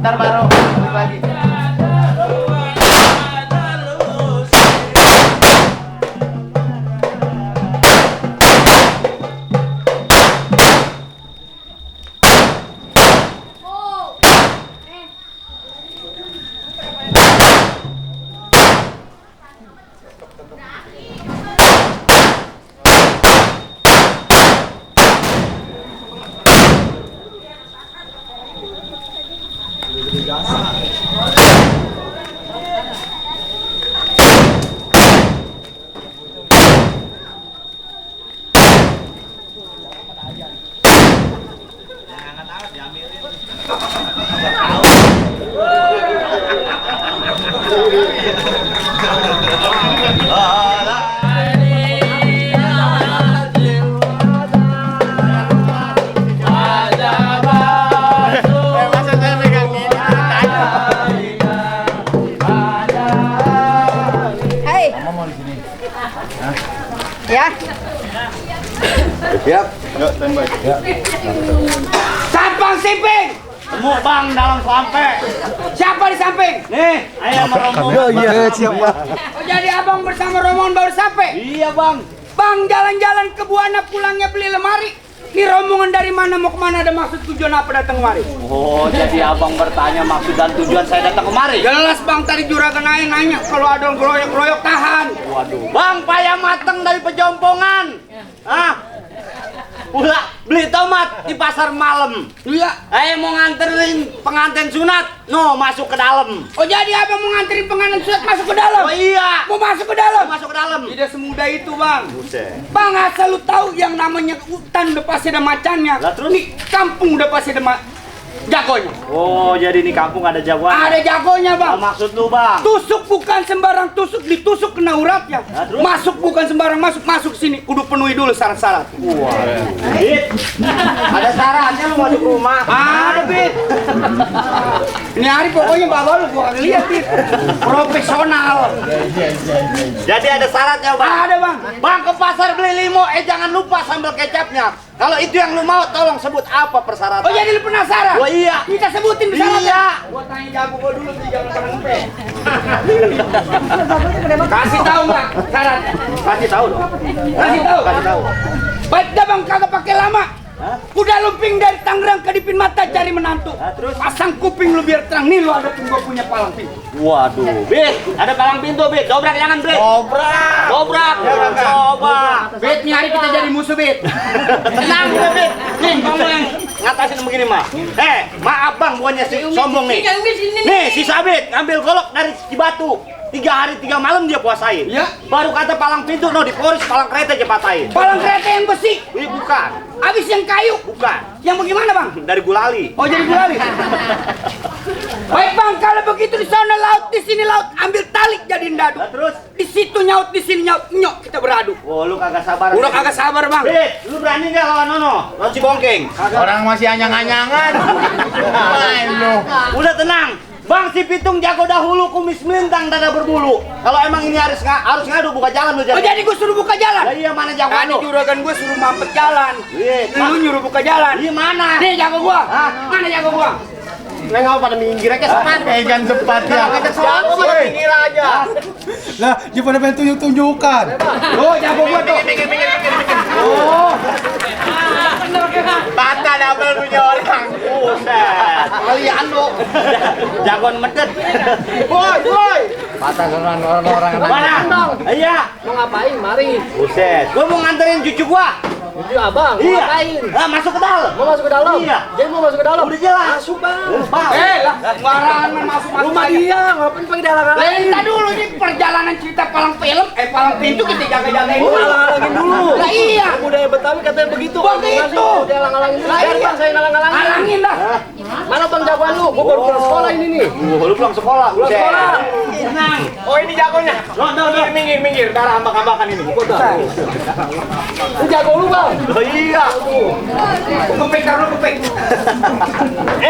Ntar baru balik lagi. Ya. Siap. Yuk, standby. Ya. Sampang Siping. Temu Bang dalam sampai. Siapa di samping? Nih, ayam rombongan. Oh iya, siap Bang. Oh, jadi abang bersama rombongan baru sampai? Iya Bang. Bang jalan-jalan ke Buana pulangnya beli lemari. Ini rombongan dari mana mau kemana, ada maksud tujuan apa datang kemari? Oh, jadi abang bertanya maksud dan tujuan saya datang kemari? Jelas Bang, tadi juragan nanya kalau ada geroyok-geroyok tahan. Waduh. Bang, payah mateng dari pejompongan. Ah. Pula beli tomat di pasar malam. Iya. Mau nganterin pengantin sunat. No, masuk ke dalam. Oh, jadi abang mau nganterin pengantin sunat masuk ke dalam? Oh iya. Mau masuk ke dalam? Masuk ke dalam. Tidak semudah itu Bang. Buset. Bang, asal lu tahu yang namanya hutan udah pasti ada macannya. Lah, terus? Nih, kampung udah pasti ada jagonya. Oh, jadi di kampung ada jagoan. Ada jagonya Bang. Maksud lu Bang? Tusuk bukan sembarang tusuk, ditusuk kena uratnya. Nah, terus? Masuk bukan sembarang masuk sini. Kudu penuhi dulu syarat-syarat. Wah. Bit. Ada syaratnya lu masuk rumah. Ada Bit. Ini hari pokoknya bawa lu gua lihat Bit. Profesional. Jadi ada syaratnya Bang. Ada Bang. Bang ke pasar beli limo, jangan lupa sambal kecapnya. Kalau itu yang lu mau, tolong sebut apa persyaratan. Oh, jadi lu penasaran? Oh iya. Kita sebutin syaratnya. Iya. Gua tanya jago gua dulu sih, jangan pada ngepe. Kasih tahu Bang syaratnya. Kasih tahu dong. Kasih tahu. Kasih tahu. Baik dah Bang, kagak pakai lama. Hah? Udah lumping dari Tangerang ke Dipin Mata cari menantu. Nah, terus? Pasang kuping lu biar terang. Nih lu ada gua punya palang pintu. Waduh, Bit, ada palang pintu, Bit. Dobrak jangan, Bit. Dobrak. Jangan coba. Bet, nih hari kita jadi musuh Bet. Tenang, Bit. Nih, kamu yang ngatasin begini, mah. Maaf Bang, bukannya sombong nih. Nih, si Sabit ngambil golok dari Cibatu. 3 hari 3 malam dia puasain. Ya. Baru kata palang pintu, no diporis palang kereta aja patahin. Palang kereta yang besi. Ini bukan. Abis yang kayu. Bukan. Yang bagaimana Bang? Dari gulali. Oh, jadi gulali. Baik Bang, kalau begitu di sana laut, di sini laut, ambil tali jadiin dadu. Nah, terus? Di situ nyaut, di sini nyaut, nyok kita beradu. Oh, lu kagak sabar. Udah kagak sabar Bang. Bit, lu berani nggak lawan Nono? Lawan si Bongkeng? Orang masih anyang-anyangan. Main lu. Udah tenang. Bang, si Pitung jago dahulu, kumis melintang, dada berbulu. Kalau emang ini harus ngadu, buka jalan lu Oh, jadi gue suruh buka jalan? Lah iya, mana jago Kan lu? juragan gue suruh mampet jalan. Iya, Lu nyuruh buka jalan. Iya mana? Nih jago gua. Hah? Mana jago gua? Nengok pada minggir aja sepat. Ikan sepat ya. Jago pada minggir aja. Lah, dia pada main tunjuk-tunjukkan. Oh, jago gua tuh. Oh. Bata double punya orang. Buset. Kalian lu. Jagoan medet. Boy. Patah orang-orang. Mana? Iya. Mau ngapain? Mari. Buset. Gua mau nganterin cucu gua. Itu abang, mau Iya. ngapain? Masuk ke dalam. Mau masuk ke dalam? Iya. Jadi mau masuk ke dalam? Udah jelas. Masuk bang. Bang. Lah, sembarangan main masuk Rumah dia, ngapain pakai dalang-dalangin? Lenta dulu nih perjalanan cerita palang film, palang pintu kita jaga-jagain Oh, dulu. ngalang-ngalangin dulu. Lah iya. Budaya Betawi katanya begitu. Begitu. Ngalang-ngalangin dulu. Lah Biar iya. bang, saya ngalang-ngalangin. Halangin dah. Mana bang jagoan lu? Gua baru pulang sekolah ini nih. Lu pulang sekolah. Pulang Buset. sekolah. Tenang. Oh ini jagonya. Minggir. Darah ambak-ambakan ini. Ini jago lu bang. Oh iya. Kepek taruh kepek.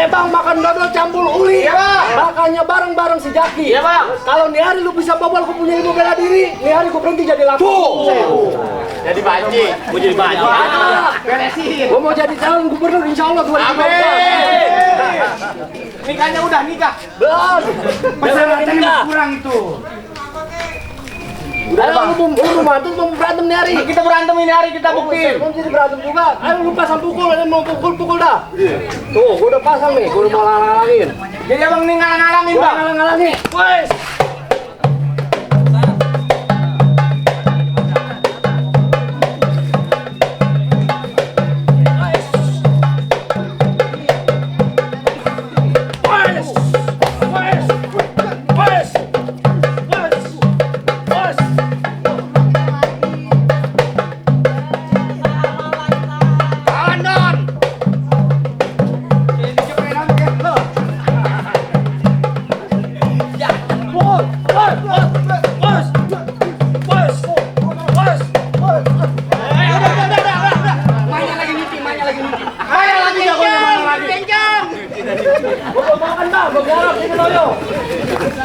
Bang makan dodol campur uli. Iya, Bang. Makannya bareng-bareng si Jaki. Iya, Bang. Kalau nih hari lu bisa bobol ku punya ilmu bela diri, nih hari ku berhenti jadi laku. Jadi banci. Gua jadi banci. Beresin. Gua mau jadi calon gubernur insya Allah 2015. Amin. nikahnya udah nikah. Belum. Persyaratannya kurang itu. Udah bang. Lu mau berantem nih hari. Kita berantem ini hari kita buktiin. Kamu jadi berantem juga. Ayo lu pasang pukul, ada mau pukul dah. Tuh, gua udah pasang nih, gua udah mau ngalang-ngalangin. Jadi abang nih ngalang-ngalangin bang. Ngalang-ngalangin. Wes.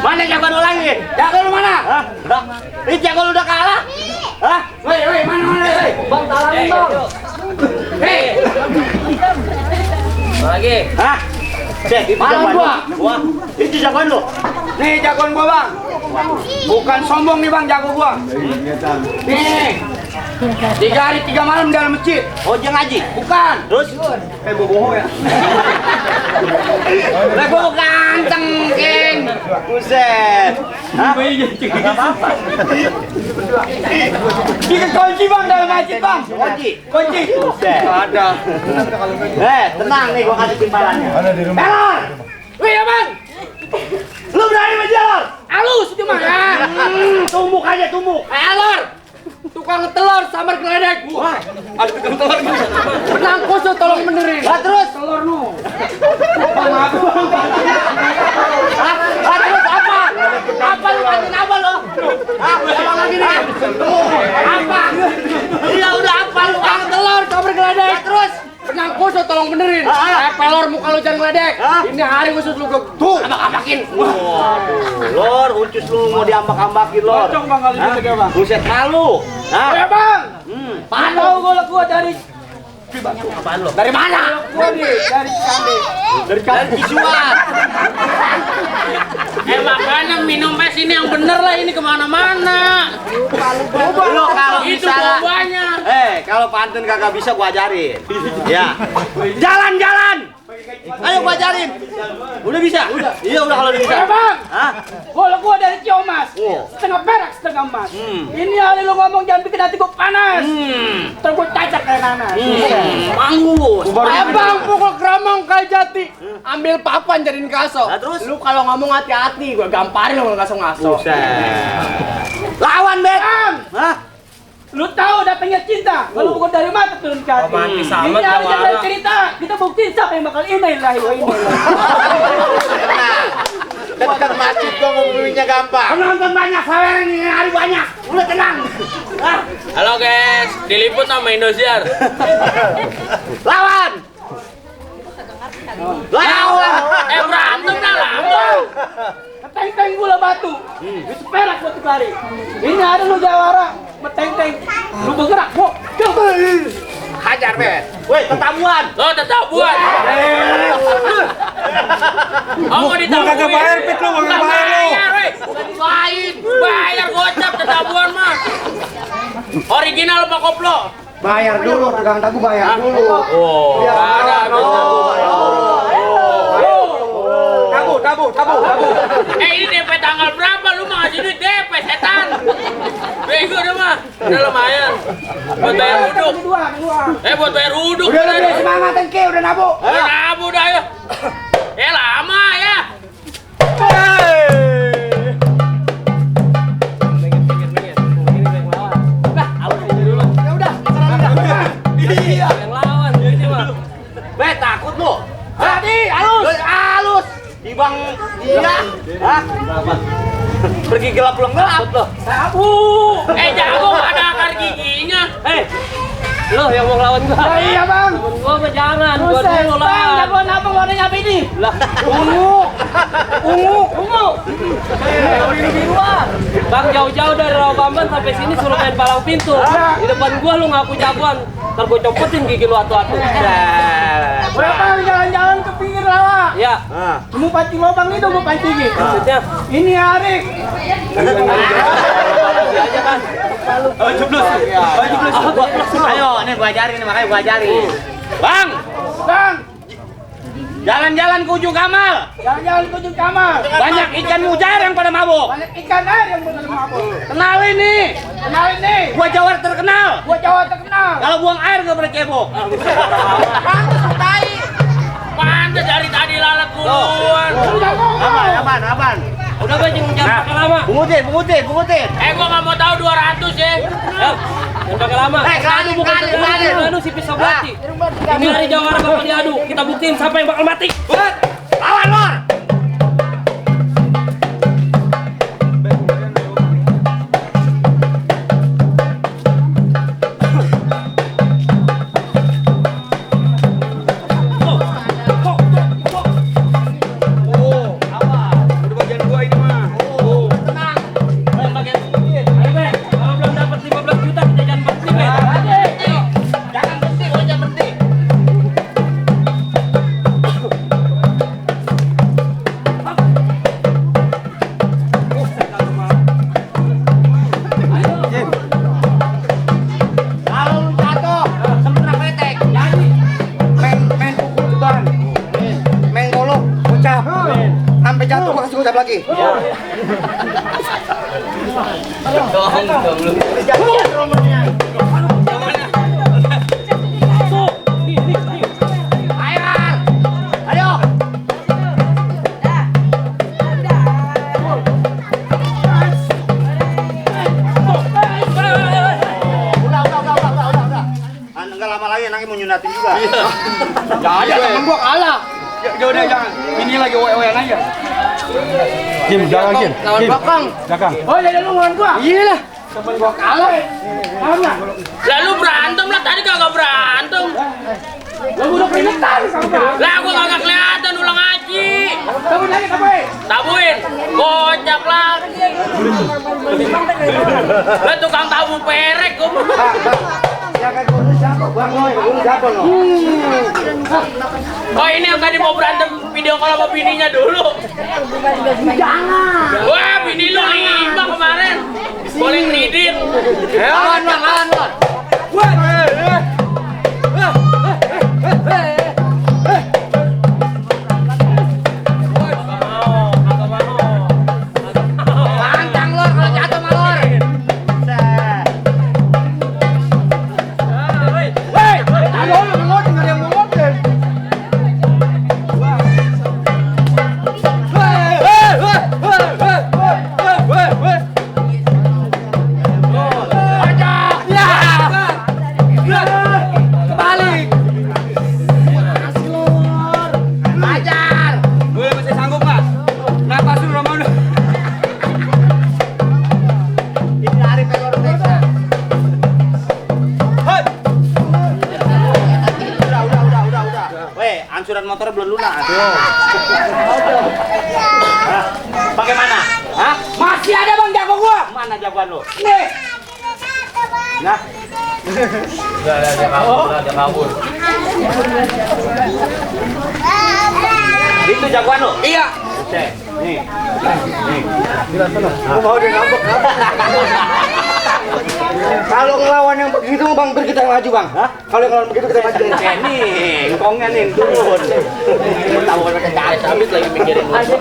Mana jagoan lu lagi? Jagoan lu mana? Hah? Ini jagoan lu udah kalah? Hah? Woi, mana? Bang, talangin bang. Hei, Lagi. Hah? Cek, itu Malam jagoan gua. lu. Wah, itu jagoan lu. nih jagoan gua bang. Bukan sombong nih bang jago gua. Nih, 3 hari 3 malam di dalam masjid. Oh, dia ngaji. Bukan. Terus? Bohong ya. Lah gua ganteng, King. Buset. Hah? Bikin kunci bang dalam masjid bang. Kunci. Kunci. Buset. Ada. Tenang nih gua kasih timbalannya. Pelor. Wih abang. Lu berani menjelor? Halus itu mah. Tumbuk aja, tumbuk. Pelor. Tukang telur samar geledek. Wah, ada tukang telur. Benang kusut tolong benerin. Lah terus? Telur nu. Terus apa? Apa lu ngatain apa lu? Apa lagi nih? Apa? Iya udah apa lu? Tukang telur samar geledek. Terus benang kusut tolong benerin. Pelor muka lu jangan geledek. Ini hari kusut lu tuh ambak-ambakin. Lor, uncus lu mau diambak-ambakin, Lor. Pocong bang kali ini bang. Buset malu. Ya bang. Pantau gua dari Apaan lu? dari mana? Gua nih dari Cikande. Dari Cisuan. Makanya minum es ini yang bener lah, ini kemana-mana. Lu kalau Itu bisa bombanya. kalau pantun kagak bisa gua ajarin. Ya. Jalan-jalan. Ayo gua ajarin. Udah bisa? Iya udah kalau bisa. Ya bang. Hah? Gua dari Ciomas. Oh. Setengah perak setengah emas. Ini hari lu ngomong jangan bikin hati gua panas. Terus gua cacat kayak nanas. Manggus. Bang pukul keramang kayak jati. Ambil papan jadiin kaso. Nah, terus? Lu kalau ngomong hati-hati, gua gamparin lu ngaso-ngaso. Lawan Bet. Hah? Lu tahu datangnya cinta. Kalau bukan dari mata turun ke hati. Romantis Ini amat, harus Jawara. dari cerita. Kita buktiin siapa yang bakal innalillahi wa inna ilaihi. Dekat masjid gua ngomongnya gampang. Penonton banyak, saweran ini hari banyak. Udah tenang. Hah? Halo guys, diliput sama Indosiar. Lawan. Lawan. Berantem lah lama. Teng-teng gula batu. Itu perak buat lari. Ini ada lu Jawara. Meteng-teng. Lu bergerak, Bu. Hajar Bet. Woi, tetamuan. Lo tetap buat. Oh mau ditabuin. kagak bayar, Pit, lu kagak bayar, lu. Lain, bayar gocap tetabuan mah. Original apa koplo? Bayar dulu, tukang tabu bayar dulu. Oh, ada. Tabu. Ini DP tanggal berapa? Lu mah ngasih duit DP setan. Bego udah mah. Udah lumayan. Buat bayar uduk. Dua. Buat bayar uduk. Udah lebih semangat Tengke, udah nabu. Udah nabu dah ya. Lama ya. Bet, takut lu. Tadi halus. Dibang dia. Hah? Pergi gelap belum gelap loh. Jago ada akar giginya. Lo yang mau ngelawan gua. Iya bang. Gua mah jangan. Gua Buset, dulu bang, lah. jagoan apa warnanya apa ini? Ungu. Biru-biruan. Bang jauh-jauh dari Rawabamban sampai sini suruh main palang pintu. Di depan gua lu ngaku jagoan. Ntar gua copotin gigi lu atu-atu. Berapa jalan-jalan ke pinggir lawa. Ya. Mau pancing lubang itu mau pancing. Maksudnya? Ini Arik. Jeblos. Ayo, nih gua ajarin nih, makanya gua ajarin. Bang, jalan-jalan ke ujung Kamal. Jalan-jalan ke ujung Kamal. Banyak ikan mujair yang pada mabuk. Banyak ikan air yang benar mabuk. Kenalin nih, gua Jawa terkenal. Gua Jawa terkenal. Kalau buang air gak boleh cebok. Pantes dari tadi lalat duluan. Aman. Udah gue jangan pakai lama. Bungutin. Gua nggak mau tahu 200 ya. Jangan pakai lama. Kelani. Anu si pisau belati. Ini hari Jawara bakal diadu. Kita buktiin siapa yang bakal mati. Lawan Lor. Sampai jatuh gua kasih ucap lagi. Ayo. Udah. Enggak lama lagi anaknya mau nyunatin juga. Jangan ada temen gua kalah. Udah jangan. Ini lagi oe-oean aja. Jim, belakang Jim. Lawan belakang. Belakang. Oh, jadi lu lawan gua. Iyalah. Temen gua kalah. Karena Lalu berantem lah tadi kagak berantem. lu udah keringetan sama. Lah gua kagak kelihatan ulang haji. Kamu lagi apa? Tabuin, kocak lagi. Lah tukang tabu perek gua. Jangan gua siapa? Bang Noy, gua siapa lo? Oh ini yang tadi mau berantem video call sama bininya dulu. Jangan. Wah bini lu 5 kemarin. Boleh ngridit. Lawan Lor. Pantang Lor kalau jatuh sama Lor. Angsuran motor belum lunas. Bagaimana? Hah? Masih ada Bang jago gua. Mana jagoan lu? Nih. Nah. Dia kabur. Itu jagoan lu? Iya. Oke. Nih. Gua mau dia ngambek. Kalau ngelawan yang begitu Bang, kita maju Bang. Hah? Kalau ngelawan begitu kita maju. Nih, engkongnya nih turun. Tahu pakai cari habis lagi mikirin lu.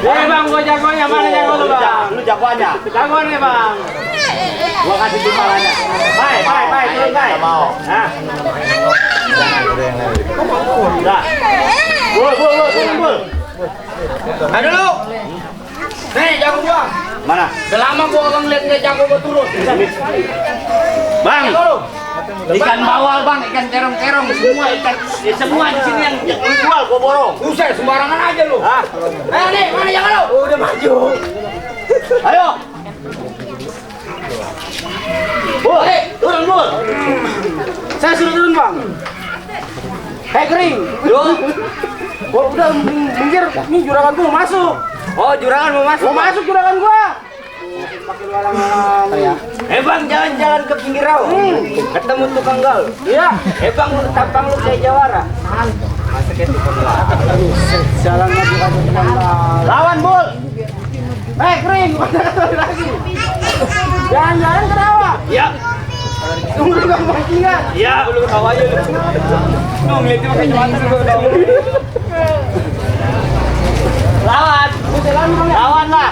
Bang, gua jagonya mana jago lu Bang? Lu jagoannya. Jagoannya Bang. Gua kasih timbalannya. Bye, turun bye. Mau. Hah? Udah. Bul. Ayo dulu. Nih jago gua. Mana? Udah lama gua kagak ngeliat dia jago gua turun. Bang. Ikan bawal Bang, ikan terong-terong semua di sini yang jual gua borong. Buset, sembarangan aja lu. Hah? Nih, mana jago lu? Udah maju. Ayo. Turun, Bul. Saya suruh turun Bang. Kering. Gua udah minggir, ini juragan gua mau masuk. Oh, juragan mau masuk. Mau masuk juragan gua. Pakai walang-walang. Bang, jalan-jalan ke pinggir rawa. Ketemu tukang gal. Iya. Bang, tampang lu kayak Jawara. Jalan lagi lawan Bul. Kering, mana lagi? Jangan ke rawa. Ya. Tunggu bang bangkingan. Ya. Belum tahu aja. Nong lihat pakai kacamata dulu. Lawan. Lawan lah.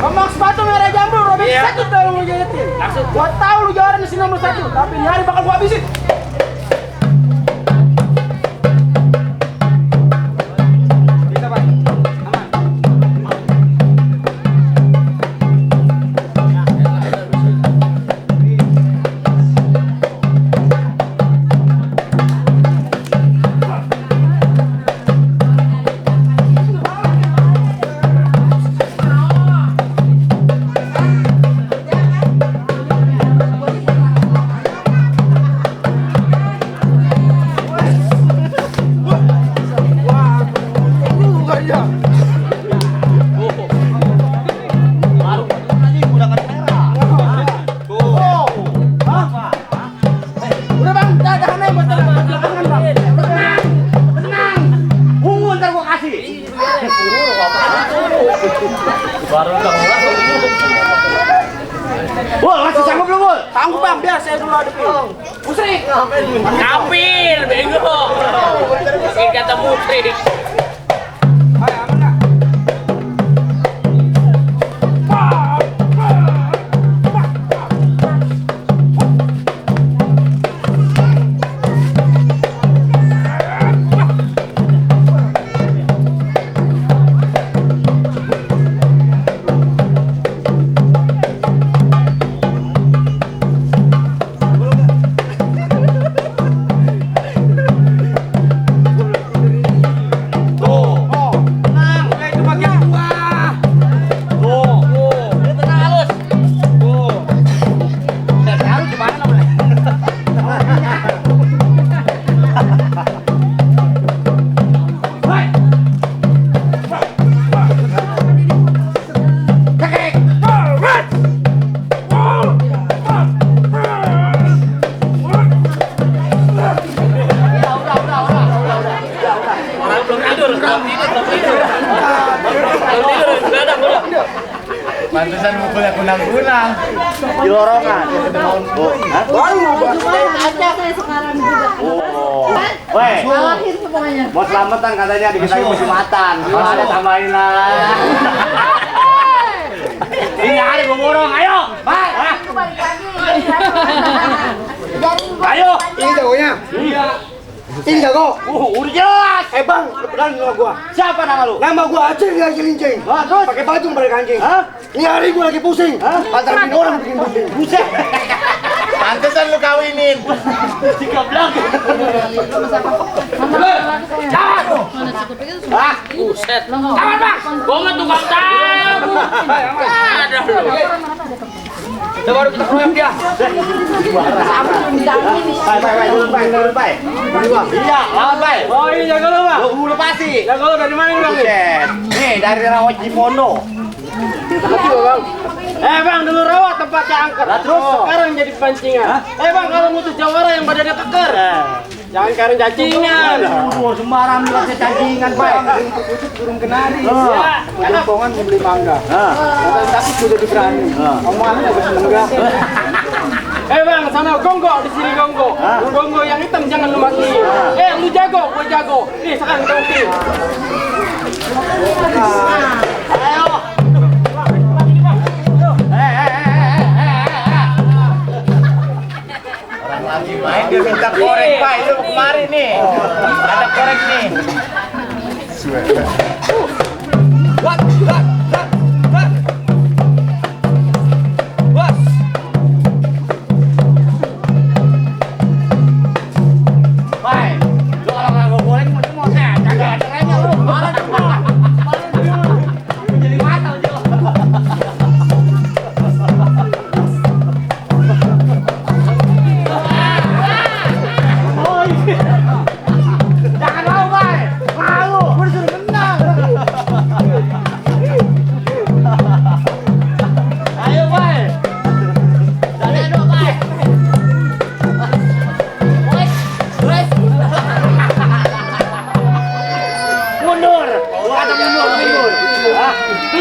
Ngomong sepatu merah jambu, Robin satu tahu lu jahitin. Gua tahu lu juara di sini nomor 1, tapi ini hari bakal gua habisin. Bul, masih sanggup lu, Bul? Sanggup bang, biar saya dulu hadapin. Musrik! Kapil, bego. Ini kata musrik. Pantesan mukulnya kunang-kunang. Di lorongan. Saya sekarang juga. Weh, Salahin semuanya. mau selamatan katanya dikit lagi musim matan. Kalau ada tambahin lah. Ini hari gua borong, ayo, Pak. Balik lagi. Ayo. Ini jagonya. Iya. Ini jago. Udah jelas. Bang, kebetulan nama gua. Siapa nama lu? Nama gua Aceh nggak celincing. Terus Pakai baju balik anjing. Hah? Ini hari gua lagi pusing. Antara bikin orang bikin pusing. Buset. Pantesan lu kawinin. Tiga belang. Ah, Buset. Tangan, Bang. Gua mah tukang tamu. Ada lu. Kita baru kita keroyok dia. turun, Pak. Iya, lawan, Pak. Oh ini jago lo bang. Lu lepasi. Jago lo dari mana ini bang? Buset. Nih, dari Rawat Cipondo. Bang, dulu rawat tempatnya angker. Terus? Sekarang jadi pancingan. Bang, kalau mutus jawara yang badannya keker. Jangan karang cacingan. Sembarang bilang saya cacingan, Pak. Burung kenari. Ya. Jompongan mau beli mangga. Tapi sudah berani. Omongannya udah seneng gak? Bang, sana gonggok di sini gonggok. Gonggok yang hitam jangan lu matiin. Lu jago, gue jago. Nih sekarang kita ukir. Ayo. Orang lagi main dia minta korek, Pak. Itu kemarin nih. Ada korek nih. Baik, lu kalau nggak gue goreng mau saya caga-caganya lu. Malah semua. Jadi matang juga. Oh iya. Jangan mau, Bay. Malu. Gue disuruh menang.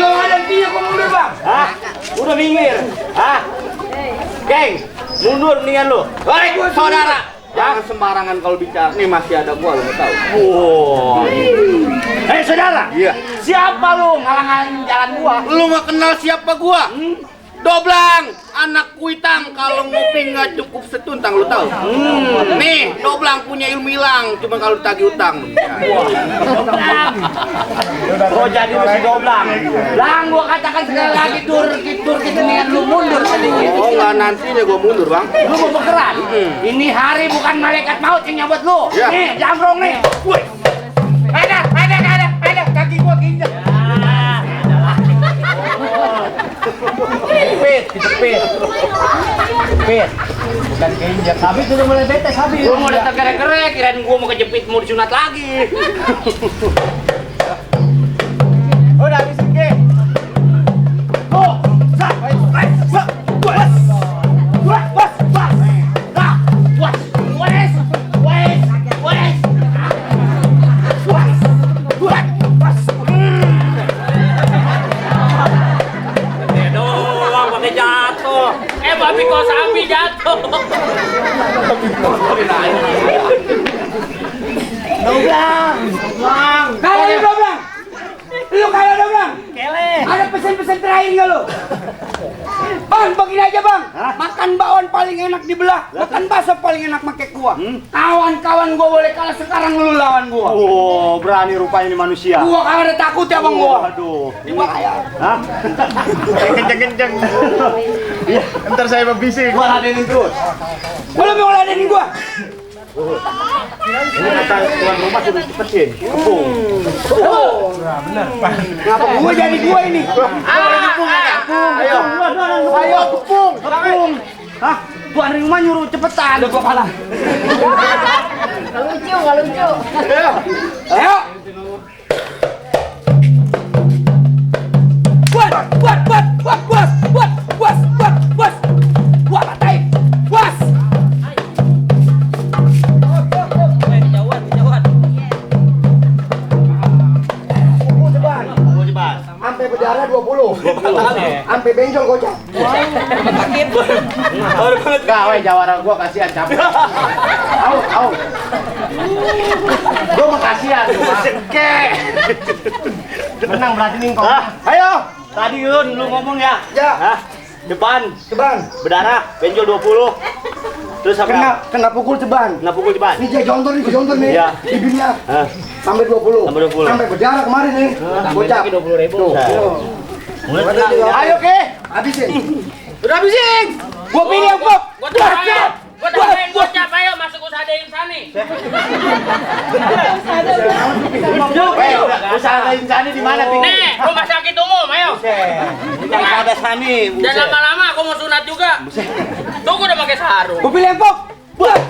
Belum ada artinya kok mundur bang. Hah? Udah minggir. Hah? Geng, mundur mendingan lu. Baik, saudara. Jangan sembarangan kalau bicara. Nih masih ada gua, lu tahu. Wow. Hei saudara. Iya. Siapa lu ngalang-ngalangin jalan gua? Lu nggak kenal siapa gua? Doblang, anak kuitang kalau ngopi nggak cukup setuntang, lu tahu? Nih, Doblang punya ilmu hilang, cuma kalau ditagih utang. Oh jadi lu si Doblang. Lang, gua katakan sekali lagi tur kita dengan lu mundur sedikit. Oh nggak nantinya gua mundur bang. Lu mau bergerak? Ini hari bukan malaikat maut yang nyabut lu. Nih, jamrong nih. Woi. Ada, kaki gua kinjek. Cepet. Bukan keinjak. Habis sudah mulai betes habis. Gua mau datang kerek-kerek, kirain gua mau kejepit mau disunat lagi. Udah habisin ke. Oh, Babi kok sapi jatuh. Doblang. Lu kalah Doblang. Kele. Ada pesan-pesan terakhir enggak lu? Bang, begini aja bang. Makan bakwan paling enak dibelah. Makan bakso paling enak pakai kuah. Kawan-kawan gua boleh kalah sekarang lu lawan gua. Oh, berani rupanya ini manusia. Gua kagak ada takut ya bang gua. Aduh. Dibayar. Hah? Kenceng-kenceng. Iya, ntar saya berbisik. Gua ladenin terus. Belum mau ladenin gua. Ini kata tuan rumah sudah cepetin. Kepung. Oh, benar. Ngapa gua jadi gua ini? Ayo kepung. Hah? Tuan rumah nyuruh cepetan. Udah gua kalah. Nggak lucu. Ayo. Buat matai. Puas. Sampai berdarah 20. Sampai benjol gocap. Sakit. Gawe jawara gua kasihan capek. Au. Gua mah kasihan Seke. Menang berarti nih kok. Ayo. Tadi lu ngomong ya. Ya. Hah? Depan. Berdarah, benjol 20. Terus apa? Kena pukul ceban. Ini dia jontor nih. Iya. Bibirnya. Sampai 20. Sampai berdarah kemarin nih. Gocap 20.000. Ayo ke, habisin. Udah habisin. Gua pilih Bob. Gua tambahin gocap, ayo masuk usaha insani. Usaha insani di mana, Ping? Nih, rumah sakit umum, ayo. Jangan ada sani. Dan lama-lama aku mau sunat juga. Tuh gua udah pakai sarung. Gua pilih Bob. Buas.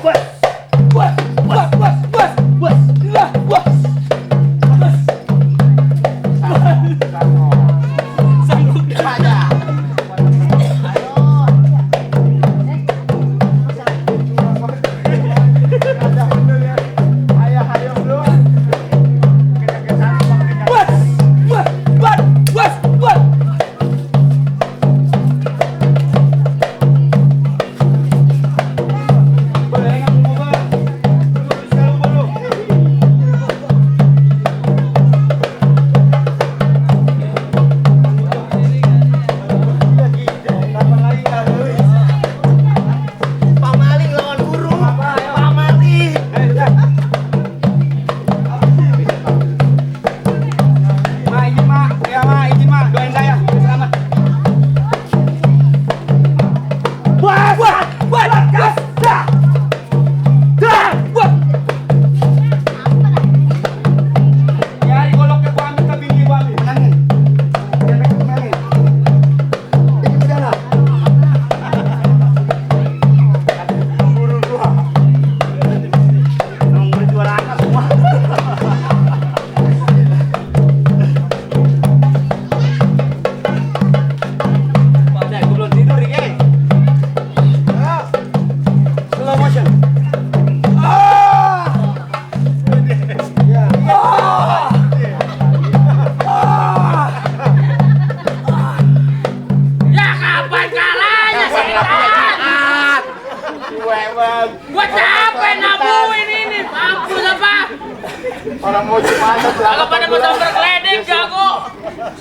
Orang mau cuma Kalau pada pasang berkeledek jago.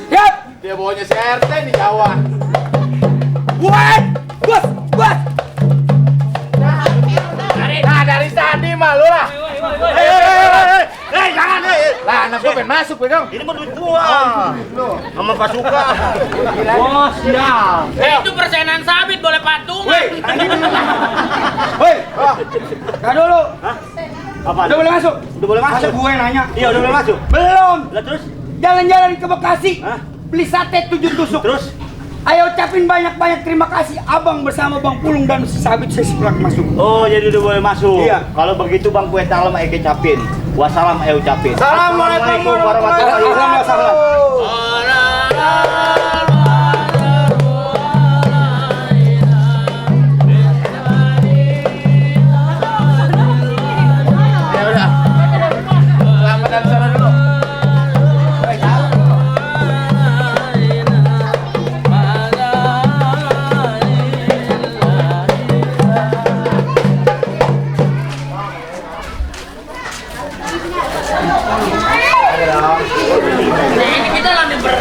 Siap. dia bawanya si RT di Jawa. Buat. Bos. Nah dari tadi mah lu lah. Jangan, Lah anak gua pengen masuk pegang. ini mah duit gua. Sama pasukan. Bos, ya. Itu persenan sabit boleh patungan. Woi. Kak dulu. Apa? Udah boleh masuk? Udah boleh masuk. Masa gue yang nanya? Iya, udah boleh masuk. Belum. Lah terus? Jalan-jalan ke Bekasi. Hah? Beli sate 7 tusuk. Terus? Ayo ucapin banyak-banyak terima kasih Abang bersama Bang Pulung dan si Sabit saya sebelah masuk. Oh, jadi udah boleh masuk. Iya. Kalau begitu Bang kue talam Eke capin. Wassalam ucapin. Assalamualaikum warahmatullahi wabarakatuh. Ya udah. Selamat dan sana dulu. Ini kita lagi ber.